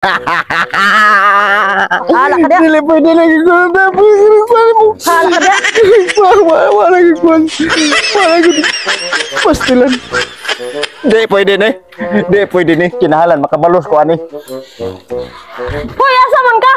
Hala ka diha. Dili pwede lagi ko na mo. Hala ka diha. Wala, wala lagi ko. Wala lagi. Pastilan. Di pwede ni. Di pwede ni. Kinahalan makabalos ko ani. Hoy, asa man ka?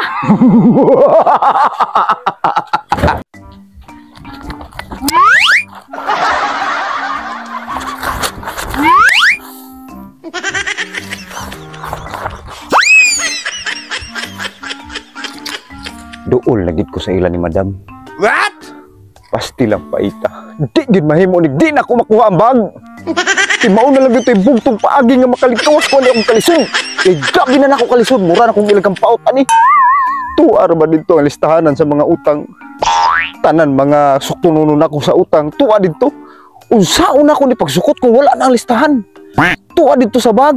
Duol na gid ko sa ila ni madam. What? Pastilang paita. Di gid mahimo ni di na ko makuha ang bag. Timaw na lang ito'y bugtong paagi nga makalikawas ko ani akong kalisod. Kay gabi na nako kalisod, mura na kong ilagang paot ani. Tuwa ra ba dito ang listahanan sa mga utang? Tanan mga suktunonon nako sa utang, tuwa dito. Unsaon nako ni pagsukot kung wala na ang listahan? Tuwa dito sa bag.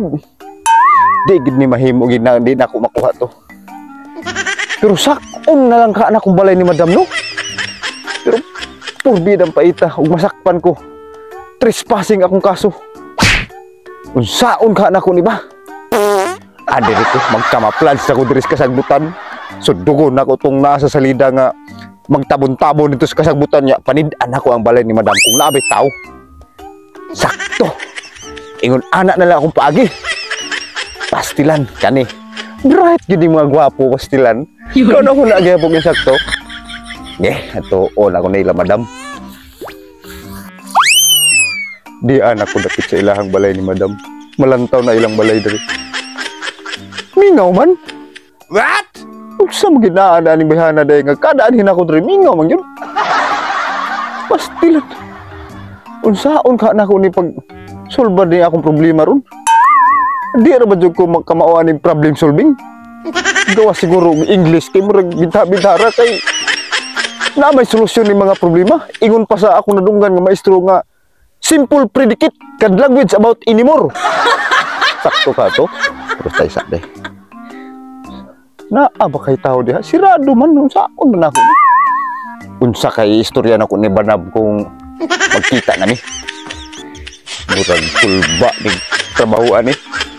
Di gid ni mahimo gid na di na ako makuha to. Pero sakon na lang ka na kung balay ni madam no. Pero purbid ang paita ug masakpan ko. Trespassing akong kaso. Unsaon ka na ko ni ba? Ah, diri ko magkamaflage ako diri sa kasagbutan. So dugon nako tong nasa salida nga magtabon-tabon dito sa kasagbutan niya. Panid-an ako ang balay ni madam kung naabay tao. Sakto. Ingon ana na lang akong paagi. Pastilan kani. Bright gid yung mga gwapo pastilan. Kung ako na gyapon yung sakto. Eh, ato on ako nila madam. Di anak ko dapit sa ilahang balay ni madam. Malantaw na ilang balay diri. Mingaw man. What? Unsa man ginaan aning bayhana day nga kadaan hinako diri mingaw man gyud. Pastilan. Unsaon ka nako ni pag solba ni akong problema ron? Di ra ba jud ko magkamao aning problem solving? Gawa siguro og English kay murag binta-bintara kay na may solusyon ni mga problema. Ingon pa sa akong nadunggan nga maestro nga simple predicate kad language about anymore. Sakto ka to. Pero tayo sa day. Naa ba kay tao diha? Sirado man unsaon man ako. Unsa kay istorya nako ni Banab kung magkita na ni. Murag kulba ni trabahoan ni.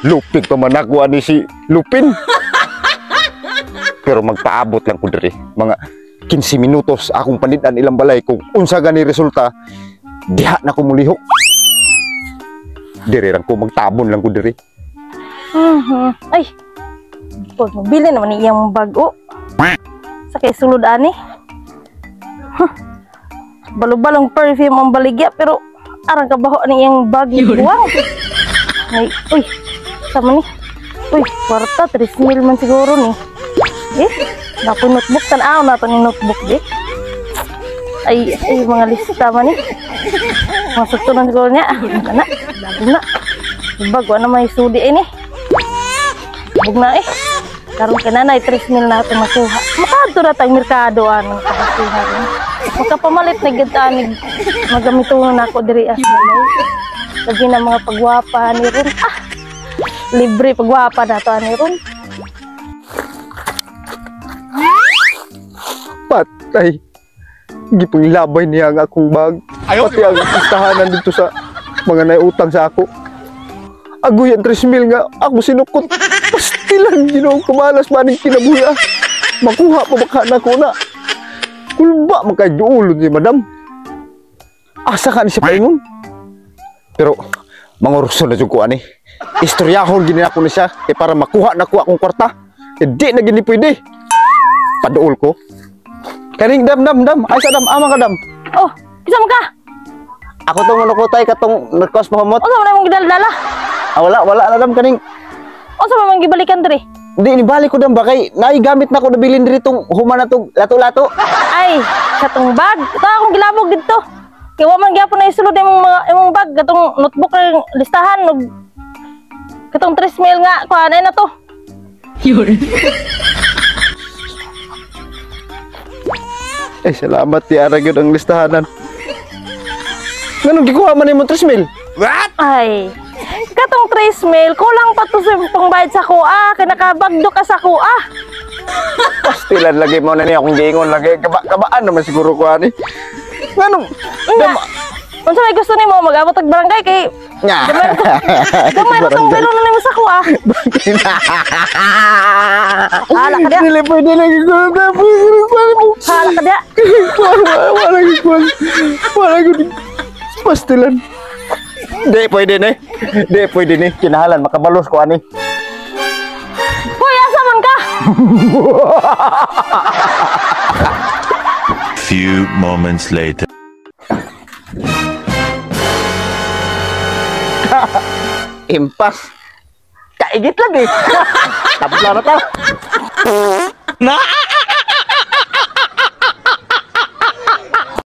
Lupig pa man ako ani si Lupin. Pero magpaabot lang ko diri. Mga 15 minutos akong panid-an ilang balay kung unsa gani resulta diha na ko mulihok. Diri lang ko magtabon lang ko diri. Ay. Pag mabili naman ni iyang bag-o. Sa kay sulod ani. Huh. Balubalong perfume ang baligya pero arang kabaho ani iyang bag ni buwang. Ay, uy. Sama ni. Uy, kwarta 3,000 man siguro ni. Eh, napo notebook tan-aw na to ni notebook di. Ay, ay mga lista man ni. Masuk to na siguro niya. Kana, lago na. Bag wa na may sudi ini. Bug na eh. Karon kay nanay 3,000 na ato makuha. Makadto ra tag merkado anong kakuha ni. Makapamalit na gyud ani magamitonon nako diri as balay. Lagi na mga pagwapa ni ron. Ah, libre pagwapa na to ani ron. Patay. Gipanglabay niya ang akong bag. Pati ang listahanan dito sa mga naiutang sa ako. Agoy ang 3,000 nga ako sinukot. Pastilan Ginoo kamalas maning kinabuhi. Makuha pa baka na ko na. Kulba man kay duolon ni madam. Asa ka ni siya paingon? Pero mangurso na jud ko ani. Istoryahon gini ako ni siya kay para makuha na ko akong kwarta. Di na gini pwede. Paduol ko. Kaning dam dam dam, ay sa dam ama ka dam. Oh, isa man ka? Ako tong manukutay katong nagkos pahumot. Unsa man imong gidala-dala? Ah, wala, wala na dam kaning. Unsa man imong gibalikan diri? Di nibalik ko dam ba kay naay gamit na ko nabilin diri tong human na tong lato-lato. Ay, katong bag. Ito akong gilabog didto. Kay wa man gyapon na isulod imong mga imong bag katong notebook ra listahan og katong 3,000 nga kuan ay na to. Eh, salamat ti ara gyud ang listahanan. Nganong gikuha man nimo 3,000? What? Ay, katong 3,000 kulang pa to sa pangbayad sa kuha, kay nakabagdo ka sa kuha. Pastilan lagi mo na niya akong giingon lagi kabaan naman siguro ko ani. Nganong Nga. Unsa may gusto nimo mag-abot og barangay kay Nga. Gamay ra tong pero na nimo sa ko ah. Hala ka diya. Dili pwede lagi ko. Hala ka diya. Wala ko. Wala ko. Pastilan. Di pwede ni. Di pwede ni. Kinahalan makabalos ko ani. Hoy, asa man ka? Few moments later. Impas. Kaigit lagi. Tabla na ta.